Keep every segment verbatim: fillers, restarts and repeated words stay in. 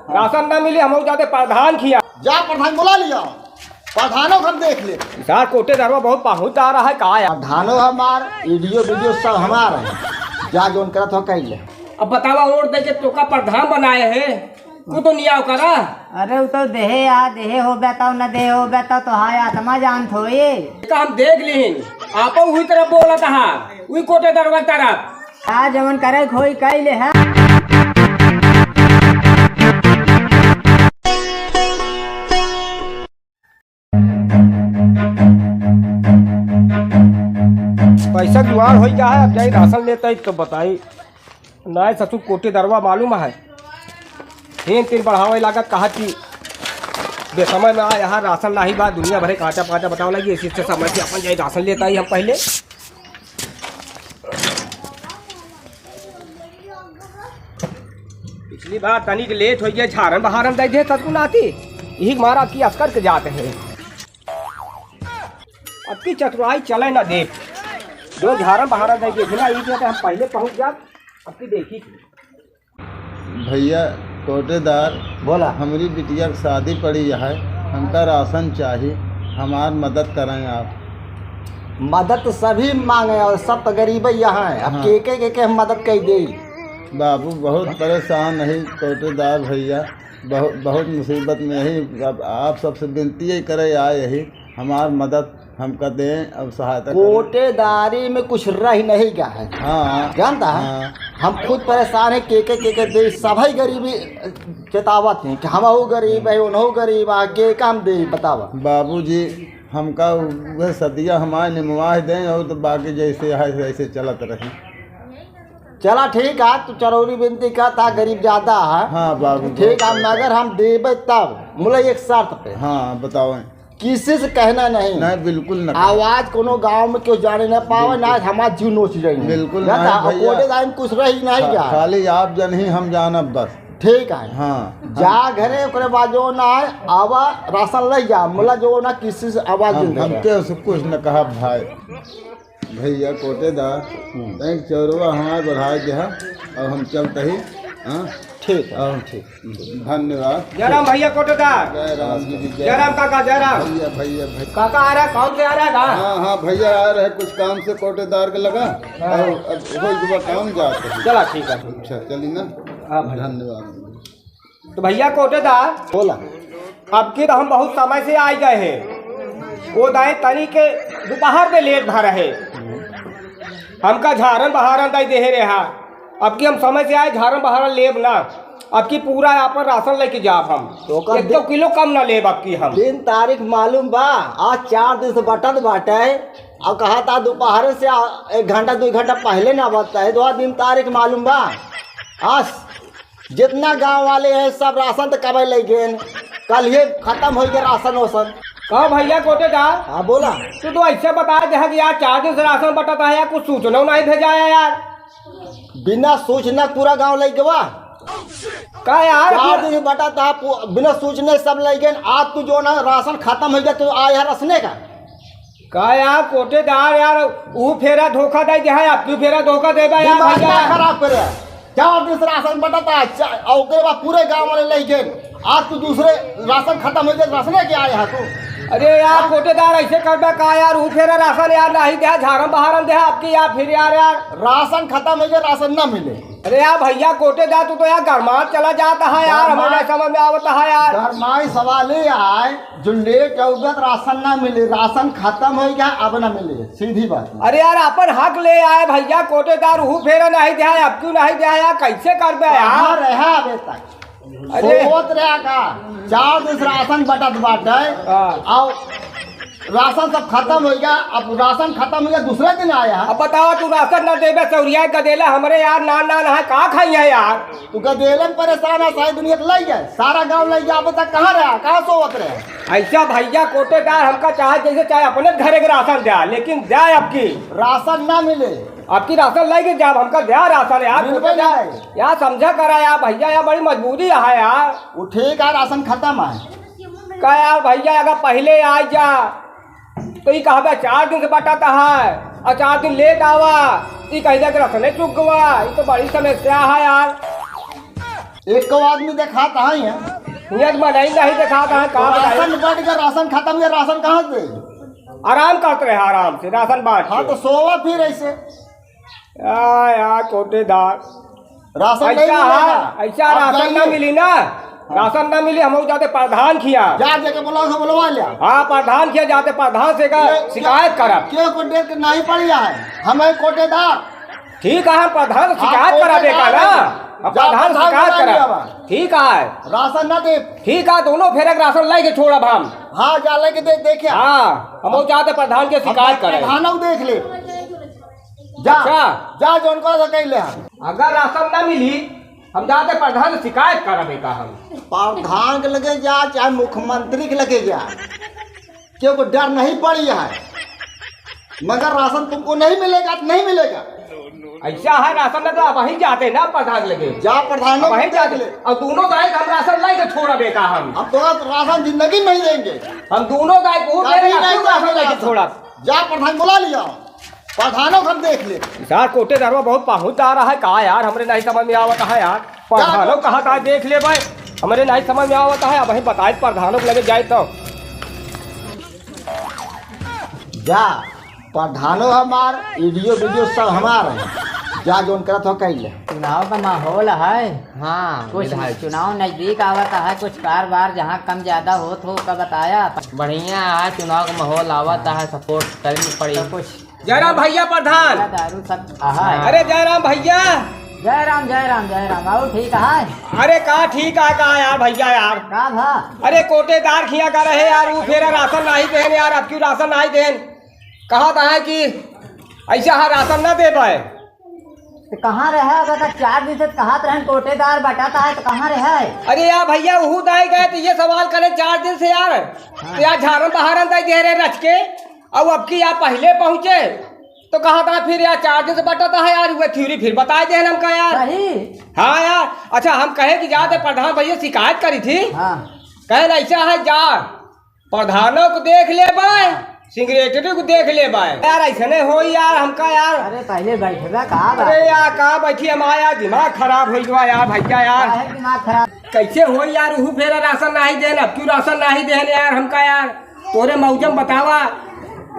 राशन ना मिली, हम जाते प्रधान खिया। जा प्रधान बुला लिया, प्रधानों को हम देख ले। यार कोटेदारवा बहुत पहुँचदार है का यार? प्रधानों हमार, वीडियो वीडियो सब हमार है। जा जोन करत हो कह ले। अब बतावा, वोट दे के तोका प्रधान बनाए है, तू तो नियाव करा। अरे उ तो देहे आ, देहे होबे तो न देहे होबे तो तोहार आत्मा जानत होई। का हम देख लीन, आपो उही तरफ बोलत हा, उही कोटेदारवा तरफ। आ जवन करे खोई कई ले है। पैसा जुगाड़ होई का है, अब जाई राशन लेता ही तो बताई। नाय ससुर कोटेदारवा मालूम है, तीन तीन बढ़ावे लागत, कहा कि बेसमय में आ यहाँ राशन नाही बा, दुनिया भरे कांटा पांटा बतावे लगी, इसी से समय से अपन जाई राशन लेता ही हम पहले। पिछली बार तनिक लेट होइ गया, झारन बहारन दे दे ततकु नाती, यही मारा अब की अस्कर के जाते हैं। अब की चतुराई चले ना दे, जो झारन बहारन दे दे ना, ये तो हम पहले पहुँच जाब, अब की देखी थी। भैया कोटेदार, बोला। हमरी बिटिया के शादी पड़ी है, हमका राशन चाही, हमार मदद करें आप। मदद तो सभी मांगे और सब तो गरीब ही यहाँ है। अब हाँ। के, के, के, के हम मदद कर दे? बाबू बहुत परेशान है कोटेदार भैया, बहुत, बहुत मुसीबत में है। अब आप सबसे विनती ही करे आए ही, हमार मदद हमका दें, अब सहायता करें। कोटेदारी में कुछ रह नहीं गया है। हाँ। जानता है? हाँ। हम खुद परेशान है, के, के, के, के दे, सभी गरीबी चेतावत हैं कि हमहू गरीब है, उनहू गरीब है, के काम दे बतावा। बाबूजी, हमका वह सदिया हमारे निमवाह दें और तो बाकी जैसे है वैसे चलत रहे। चला ठीक है, तू चरौरी बिनती का था, गरीब ज्यादा है। हाँ बाबू, ठीक है, बहुत मगर हम देबे तब, मुला एक शर्त पे। हाँ बताओ। किसी से कहना नहीं। नहीं, बिल्कुल ना। आवाज कोनो गांव में क्यों जाने ना पावे, बिल्कुल। ना हमार जीव नोच जाए। बिल्कुल ना, नहीं भैया। कोटेदार में कुछ रही नहीं खा-, क्या? खाली आप जन ही हम जानब बस। ठीक है। हाँ। जा घरे, ओकरे बाद जो ना है, आवा राशन ले जा, मुला जो ना किसी से आवाज हम, नहीं हम देगा। के से कुछ न कहा भाई। भैया कोटेदार, हम्म। तैं चौरवा हमार बढ़ाए देहा, और हम चलते ही, हाँ? ठीक है। और ठीक। धन्यवाद। जय राम भैया कोटेदार। जय राम जी की जय। जय राम काका, जय राम। भैया, भैया, भैया। काका आ रहा है, काम से आ रहा है का? हाँ, हाँ, भैया आ रहे हैं, कुछ काम से कोटेदार के लगा। हाँ। और अब हो जुआ काम जाते हैं। चला, ठीक है। अच्छा, चली ना? हाँ भाई। धन्यवाद। तो भैया कोटेदार, बोला। अब की तो हम बहुत समय से आइ गए हैं, वो दाएं तनी के दोपहर में लेट भर है, हमका झारन बहारन दाई देहे रहा। अब की हम समय से आए, झारन बहारन लेब ना, अब की पूरा आपन राशन लेके जाब हम। तो ओकर एक दो दि-, किलो कम ना लेब अब की हम। दिन तारीख मालूम बा? आज चार दिन से बटत बाटे, और कहा था दोपहर से आ, एक घंटा दो घंटा पहले ना बता है, तो आज दिन तारीख मालूम बा? आज जितना गांव वाले हैं, सब राशन तो कबे ले गए, कल ही खत्म हो गया राशन वाशन। कहो भैया कोटेदार, हाँ, बोला। तू तो ऐसे बता दे कि यार, चार दिन से राशन बंटत है यार, कुछ सूचना नहीं भेजा है यार। बिना सूचना पूरा गांव ले गवा। का यार? चार दिन बंटत है, पू-, बिना सूचना सब ले गए। आज तू जो ना राशन खत्म हो गया, तू आया राशने का। का यार कोटेदार यार, ऊ फेरा धोखा दे दे है, अब तू फेरा धोखा देबा यार दिमाग भैया। ना खराब करे। चार दिन से राशन बंटत है, चा-, और ओकरे बाद पूरे गांव वाले ले गए। आज तू दूसरे राशन खत्म हो गया, राशन लेके आए है तू। अरे यार कोटेदार, ऐसे करबा का यार, ऊ फेरा राशन यार नहीं दे, झारम बहारम दे, अब की यार फिर यार, यार। राशन खत्म हो गया, राशन ना मिले। अरे यार भैया कोटेदार, तू तो यार गरमात चला जाता है यार, हमें गरमात, नहीं समझ में आवता है यार। गरमाई सवाल ही आए, जो लेट आउबे तो राशन ना मिले, राशन खत्म हो गया, अब ना मिले, सीधी बात है। अरे यार, अपन हक ले आए भैया कोटेदार, ऊ फेरा नहीं दिया, अब क्यों नहीं दिया यार, कैसे करबे यार? कहाँ रहा अबे तक? अरे। सोवत रहा का? चार दिन से राशन बटत बाटे, हाँ। और राशन सब खत्म हो गया। अब राशन खत्म हो गया, दूसरे दिन आया है। अब बताओ, तू राशन ना देबे, सौरिया गदेला हमरे यार, नान नान है, का खाई है यार? तू गदेलन परेशान है, सारी दुनिया के लई गए, सारा गांव लई गया, अब तक कहाँ रहा, कहाँ सोवत रहे? ऐसा भैया कोटेदार, हमका चाहे जैसे चाहे अपने घरे के राशन द्या, लेकिन द्या अब की। राशन ना मिले। अब की राशन लई के जाब, हमका द्या राशन यार, मिलबे कोटेदार। नहीं। यार समझा करा यार भैया, यार बड़ी मजबूरी है यार। वो ठीक है, राशन खत्म है। का यार भैया, अगर पहले आ जा तो ई कहबे चार दिन से बटाता है, और चार दिन लेट आवा, ई कह दे कि रखने चुक गवा। ई तो बड़ी समस्या है यार। एको आदमी देखात है यहाँ। हियाँ तो मनई नहीं देखात है, का बताई? राशन बँट गया, राशन खतम हुआ, राशन कहाँ से दे? आराम करत रहे, आराम से राशन बाँट हाँ, के। तो सोवा फिर ऐसे। आ, यार, कोटेदार। राशन नहीं ऐसा मिलेगा। है, ऐसा आप राशन जाइए। ना मिली ना, हाँ। राशन ना मिली, हम जाते प्रधान खिया। जा, जाके बोला, उसे बुलवा लिया। हाँ, प्रधान खिया जाते, प्रधान से का ये शिकायत क्या, करब। क्यों कोटेदार के नहीं पड़ी है? हमें कोटेदार। ठीक है, हम प्रधान से हाँ, शिकायत करब, कोटेदार बेटा ना। है। हम जा, प्रधान से प्रधान शिकायत बुला लिया करब। बा। ठीक है। राशन ना दे। ठीक है, दोनों फेरक राशन लेके छोड़ब हम। हाँ, जा लेके दे, देखिए। हाँ, हम जाते प्रधान के हम शिकायत करब। प्रधानों देख ले। जा, अच्छा। जा, जौन को सकेले हम। अगर राशन ना मिली, हम जाते प्रधान से शिकायत करबे का हम। प्रधान के लगे जा, चाहे मुख्यमंत्री के लगे जा, क्योंकि डर नहीं पड़ी है, मगर राशन तुमको नहीं मिलेगा तो नहीं मिलेगा। ऐसा है, राशन ना तो अब वहीं जाते ना प्रधान के लगे। जा, प्रधानों अब वहीं को देख जाते। ले। और दोनों दाई के हम राशन लेके छोड़बे का हम। हम तो राशन जिंदगी में नहीं देंगे। हम दोनों दाई को कभी मेरे नहीं राशन देंगे लेके राशन। छोड़ब। जा, प्रधान बुला लिया। प्रधानों को हम देख ले। यार, कोटेदारवा बहुत पहुँचदार है का यार, हमरे नहीं समझ में आवत है यार। प्रधानों कहा था देख ले भाई, हमरे नहीं समझ में आवत है, अब वहीं बताए प्रधानों के लगे जाए तो। जा, प्रधानों हमार, ईडीओ वीडियो सब हमार है। जा, जौन करत हो कह ले। चुनाव का माहौल है। हाँ, कुछ विधायक। चुनाव नजदीक आवत है, कुछ कार बार जहाँ कम ज्यादा होत हो, का बताया? बढ़िया है, चुनाव का माहौल आवत है, सपोर्ट करनी पड़ी। तो कुछ जयराम भैया प्रधान। दारू सब आहा है। अरे जयराम भैया। जय राम, जय राम, जय राम। बाबू ठीक है? अरे का ठीक है का यार भैया यार। का भा? अरे कोटेदार खिया का रहे यार, वो फेरा राशन नहीं देन यार, अब क्यों राशन नहीं देन? कहा था है कि ऐसा हा राशन ना दे पाए। तो कहाँ रहे? अगर तक चार दिन से कहा तो रहन कोटेदार बटाता है तो कहाँ रहे? अरे यार भैया, वहू दाई गए तो ये सवाल करे चार दिन से यार। हाँ। तो यार झारन बहारन दाई दे रहे रच के। अब, अब की आप पहले पहुँचे, तो कहा था फिर यार चार दिन से बटाता है यार, वह थ्योरी फिर बताए दे हमका यार। सही। हाँ यार, अच्छा हम कहे कि जाते प्रधान भैया शिकायत करी थी। हाँ। कहे ना ऐसा है जा, प्रधानों को देख ले बाय, हाँ। सेक्रेटरी को देख ले बाय। यार ऐसे नहीं हो यार हमका यार। अरे पहले बैठबा का बात? अरे यार का बैठी हम आया, दिमाग खराब हो गया यार भैया यार। काहे दिमाग खराब? कैसे हो यार, उहू फेरा राशन नहीं देन, अब क्यों राशन नहीं देन यार हमका यार। तोरे मौजम बतावा,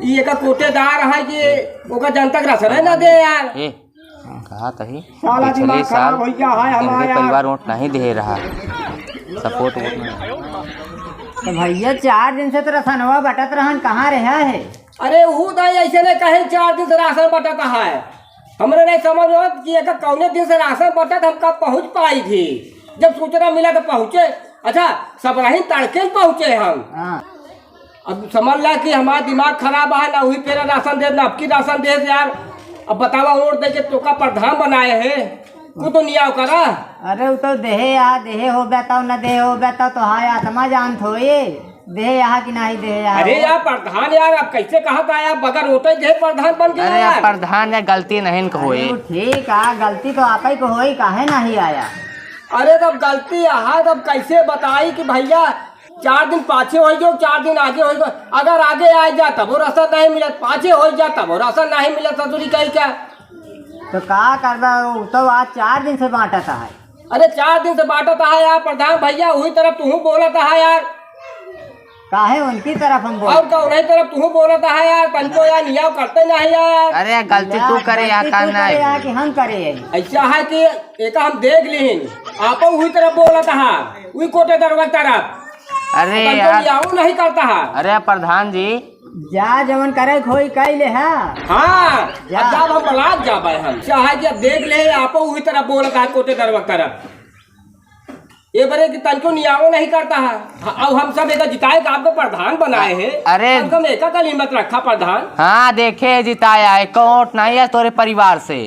ई एका कोटेदार है कि ओका जनता के राशन है ना दे यार। ए, कहा तही, साला पिछले दिमाग खराब साल हो गया है हमारा इनके यार। परिवार वोट नहीं दे रहा, सपोर्ट वोट नहीं। तो भैया चार दिन से तो रसनवा बटत रहन, कहाँ रहा है? अरे उहू दाई ऐसे नहीं कहे चार दिन से राशन बटत है, हमरे नहीं समझ में आवत कि एका कौने दिन से राशन बटत हम कब पहुँच पाई थी, जब सूचना मिला तो पहुँचे। अच्छा सब रही तड़के में पहुँचे हम। हाँ। अब समझ ला कि हमार दिमाग खराब है, ना वही पेरा राशन दे, ना अब की राशन दे यार। अब बतावा, वोट दे के तोका प्रधान बनाए है, तू तो नियाव करा। अरे वो तो देहे या, देहे हो बेताओ, न देहे हो बेताओ, तो हाय आत्मा जानत होए, देहे यहाँ कि नहीं देहे यहाँ। अरे यार प्रधान यार, अब कैसे कहा था यार, बगैर वोटे के प्रधान बन गया अरे यार। प्रधान यार, गलती नहीं इनका होए। अरे वो ठीक है, गलती तो आप ही को होई, काहे नहीं आया? अरे तब गलती है, तब कैसे बताई कि भैया चार दिन पाछे होइ गयो, चार दिन आगे होइ गयो। अगर आगे आइ जा तबो राशन नहीं मिलत, पाछे होइ जा तबो राशन नहीं मिलत, ससुरी कही क्या? तो का करबा, वो तो आज चार दिन से बांटत है। अरे चार दिन से बांटत है यार प्रधान भैया, वही तरफ तुहू बोलत है यार। काहे उनकी तरफ हम बोलत और का उन्हीं तरफ तुहू बोलत है यार, तनको यार नियाव करते नहीं यार। अरे गलती तू करे यार, गलती का तू करे नहीं? यार कि हम करे? ऐसा है कि एका हम देख लीन, आपो वही तरफ बोलत हा, वही कोटेदरवा तरफ। अरे तनको यार। नियाव नहीं करता हा। अरे प्रधान जी। जा जवन करे खोई कई ले हा। हाँ, जा। अब जाब हम बलात जाबे हम। चाहे कि अब देख ले, आपो वही तरफ बोलत हा कोटेदरवा तरफ। ये बरे कि तनको नियाव नहीं करता हा। अब हम सब एका जिताए का आपको प्रधान बनाए हैं। अरे। कम से कम एका का हिम्मत रखा प्रधान। हाँ, देखे जिताया है, एको वोट नहीं है तोरे परिवार से।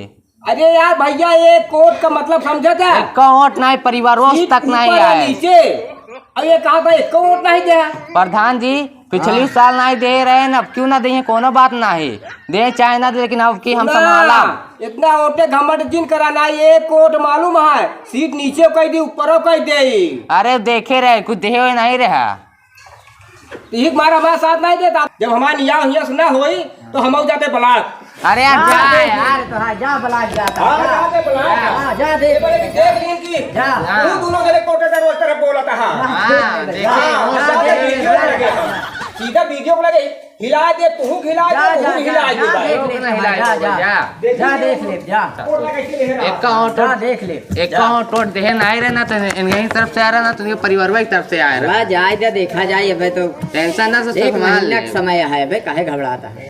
अरे यार भैया, एक वोट का मतलब समझत है? एको वोट नहीं, परिवारों सीट तक नहीं ऊपर है आए। नीचे। अब ये कहा था, एको वोट नहीं दिया। प्रधान जी, पिछली हाँ। साल नहीं दे रहे हैं, अब क्यों ना दें, कोनो बात नहीं। दे चाहे ना दे, लेकिन अब की हम ना, संभाला। इतना वोटे घमंड जिन करा ना, एक वोट मालूम है, सीट नीचे कह दी, ऊपरों कह दे। अरे देखे रहे, कुछ देहे हुए नहीं रहा। तो एक बार हमारा साथ नहीं देता। जब हमारा नियाव हियां से ना होई, तो हम जाते बलात। अरे यार, जा जा यार। यार, तो हाँ, जा बलात जाता। हाँ, जा। जाते बलात। हाँ, जा देख ये बोले कि देख लीन की। जा। हाँ। तू दोनों जने कोटे से रोज तरह बोलत हा। हाँ, हाँ, देख ले, देखे। जा, हाँ, जा, जा, देख ले, video जा, लगे। जा। सीधा video को लगे, हिला दे, तू हिला दे, जा, तू जा, हिला जा, दे जा, भाई। देख ले, हिला जा, दे, जा। जा। देख जा, ले। देख ले, जा। कोट लगा के ले रहा। एक का और जा, टोट, देख ले। एक जा। का और टोट देहे ना आए रहे ना, तो इन-, इनके तरफ से आ रहा ना, तो इनके परिवार की तरफ से आ रहा। वाह, जाए दे, देखा जाए, अबे तो tension ना से एक संभाल महीना ले। का समय है, अबे काहे घबराता है?